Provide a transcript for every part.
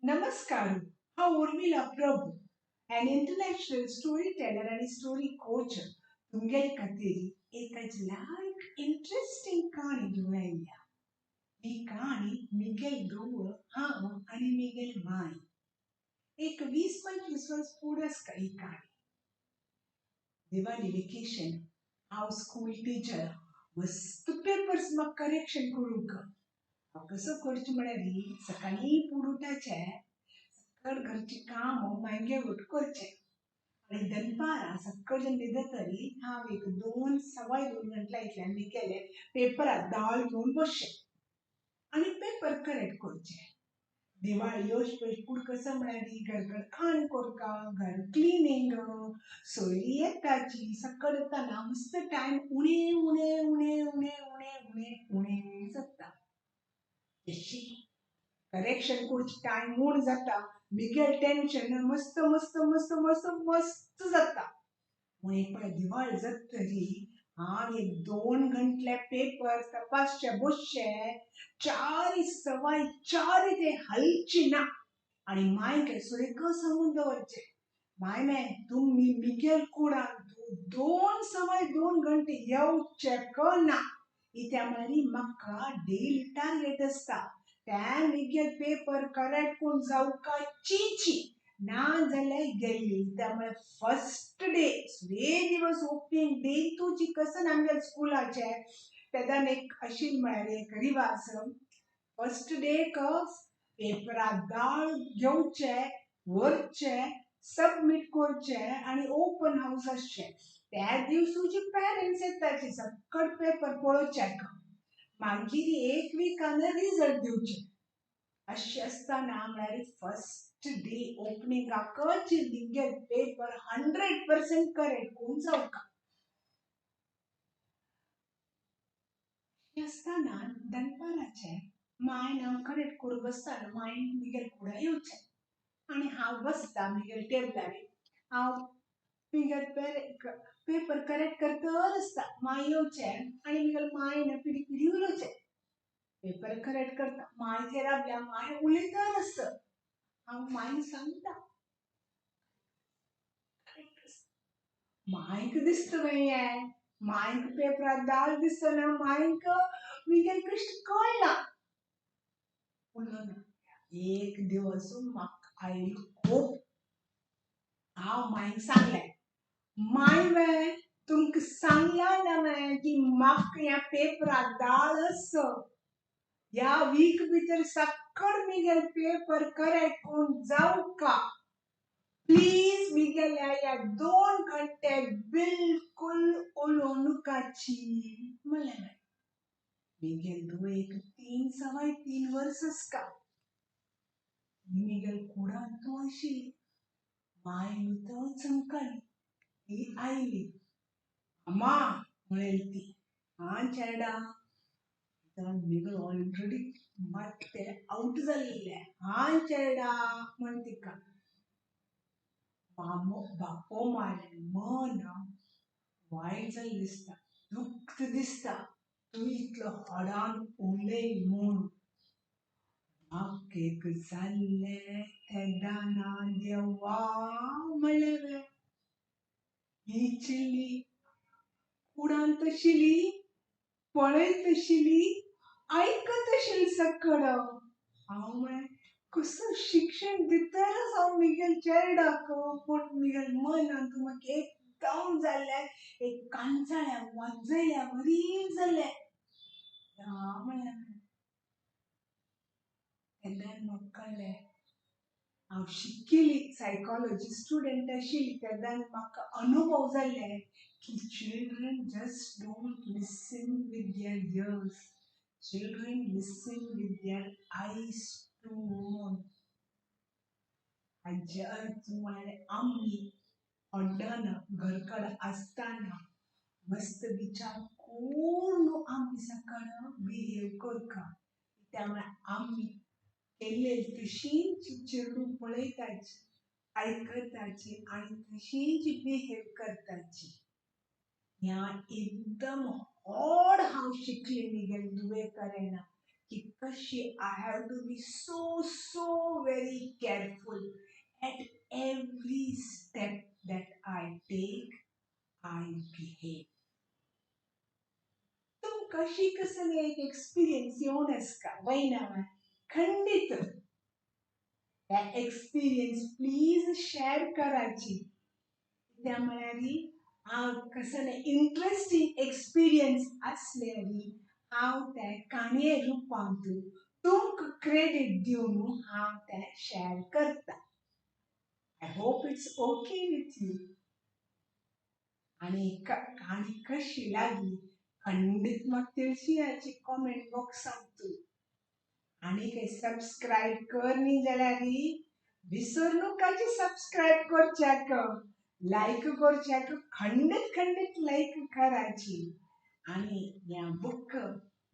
नमस्कार. हांव Urmila Prabhu, an international story teller आनी स्टोरी कोच, तुमगेले खातीर एक लायक इंट्रस्टींग काणी घेवन आयल्या. ही काणी मिगेल धुव, हांव आनी मिगेल माय. एक 20-25 वर्स फुडें आसता ही काणी. दिवाळी वेकेशन, हांव स्कूल टिचर, मस्त पेपर्स म्हाका करेक्शन करूंक. हांव कसो करचें म्हळ्यार सकाळीं फुडें उठाचें, सकळ घरचें काम मागीर वट करचें आनी दनपारां सकळ जेन्ना न्हिदतरी हांव एक 2 सवाय 2 घंटल्या इतल्यान मिगेले पेपराक दाळ घेवन बसचें आनी पेपर करेक्ट करचें. दिवाळी येवचे पयलीं फुडें कसो म्हळ्यार घर खाण करता, घर क्लिनींग, सोयरी येताची, सकळ येताना मस्त टायम उणे उणे उणे उणे उणे उणे उणे जाता. तशी करेक्शन करचे टायम उण जाता, मिगेल टेंशन मस्त मस्त मस्त मस्त मस्त जाता. मागीर पळय दिवाळी जातरी हांव एक 2 घंटले पेपर तपासचे बसचे, 4 सवाय 4 ते हालचे ना आनी मायक सुरेख सांगून दवरचे, माय मे तुमी मिगेल कुडान तूं 2 सवाय 2 घंटे येवचे ना. इत्या म्हळ्यार म्हाका डेली टार्गेट आसता, त्या मिगेल पेपर करेक्ट कोण जावका चिची ना जाल्यार गेल्ली. त्यामुळे फर्स्ट डे सुरे दिवस ओपनिंग डे तुजी कसन आमगे स्कुलाचे तेदान एक अशी म्हळ्यार एक रिवाज, फर्स्ट डे पेपरा दाळ घेवचे, व्हरचे, सबमीट करचे आनी ओपन हावस आसचे. त्या दिवसूची पेरंट्स येताची सकट पेपर पळोवचे, मागीर एक विकान रिजल्ट दिवचे. अशें आसतना म्हळ्यार फर्स्ट डे ओपनिंगाकच मिगेल पेपर 100% करेक्ट कोण जावका. अशें आसतना दनपाराचें मायन हांव करेक्ट करूंक बसताना मायन मिगेल कुडा येवचें आनी हांव बसता मिगेल टेबलार, हांव मिगेल पेपर करेक्ट करतर आसता. माय येवचें आनी मिगेल मायन पिडी पिडी उलोवचें, पेपर करेक्ट करता, माय थंय रावल्या, माय उलयतर आसता. हांव मायन सांगता, मायक दिसता मागीर मायक पेपरार दाल दिसना, मायक मिगेल कश्ट कळना, उलोना. एक दिवस म्हाका आयलो खूब, हांव मायक सांगलें, माय वे तुमकां सांगलां ना वे की म्हाका ह्या पेपरार दाळ आसा, ह्या वीक भितर सकळ मिगेल पेपर करेक्ट कोण जावका, प्लीज मिगेल्या ह्या 2 घंटे बिलकुल उलोवनुकाची म्हणलें. मिगेल धुवेक 3 सवाय 3 वर्स आसका, मिगेल कुडान तूं आशिल्ली, माय न्हू चमकाली, ती आयली, अम्मा म्हणेल ती, हां चेडा. मिगल ऑलरेडी मात्ते आवट जाल्लें, हां चेडा म्हण तिका. मामो बापो मारलें, मन वायट जाल्लें दिसता, दुख्ख दिसता, तूं इतलो हडान उलय म्हूण. म्हाका एक जाल्लें तेदाना देवा म्हणलें वे, ही चली कुडांत आशिल्ली, पळयत आशिल्ली, आयकत आशिल्ली सकळ. हांव म्हळें कसो शिक्षण दितरच हांव मिगेल चेरडाक, पूण मिगेल मनांत म्हाका एकदम जाल्लें, एक कांचाळ्या वाजयल्या वरी जाल्लें. म्हणलें तेन्ना म्हाका कळ्ळें, हांव शिकिल्ली सायकोलॉजी स्टुडंट आशिल्ली, तेन्ना म्हाका अनुभव जाल्ले की children just don't listen with their ears, children listen with their eyes too म्हूण. हाजे अर्थ म्हळ्यार आमी हड्डाना घरकड आसतना मस्त विचार करून आमी सकळ बिहेव करता, त्यामुळे आमी केल्ले तशींच चेडूं पळयताची, आयकताची आनी तशींच बिहेव करताची. ह्या एकदम व्हड हांव शिकलें मिगेल धुवे कडेन की कशी I have to be so so very careful at every step that I take, I behave. तुमकां अशी कसली एक एक्सपिरियन्स येवन आसका वयना? खंडीत हे एक्सपिरियन्स प्लीज शेअर कराची. कित्याक म्हळ्यार हांव कसले इंट्रस्टींग एक्सपिरियन्स आसल्यार हांव ते काणये रुपांत तुमकां क्रेडीट दिवन हांव तें शेअर करता. I hope it's okay with you. आनी काणी कशी लागली खंडीत म्हाका तिळशियाची कॉमेंट बॉक्सांत. आनी काही सबस्क्रायब कर न्ही जाल्यार विसर नकाची सबस्क्रायब करच्याक, लायक करच्याक, खंडीत खंडीत लायक कराची. आनी ह्या book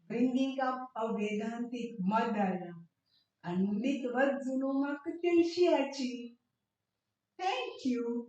Bringing Up a Vedantic Mother खंडीत वचून म्हाका तिळशियाची. Thank you.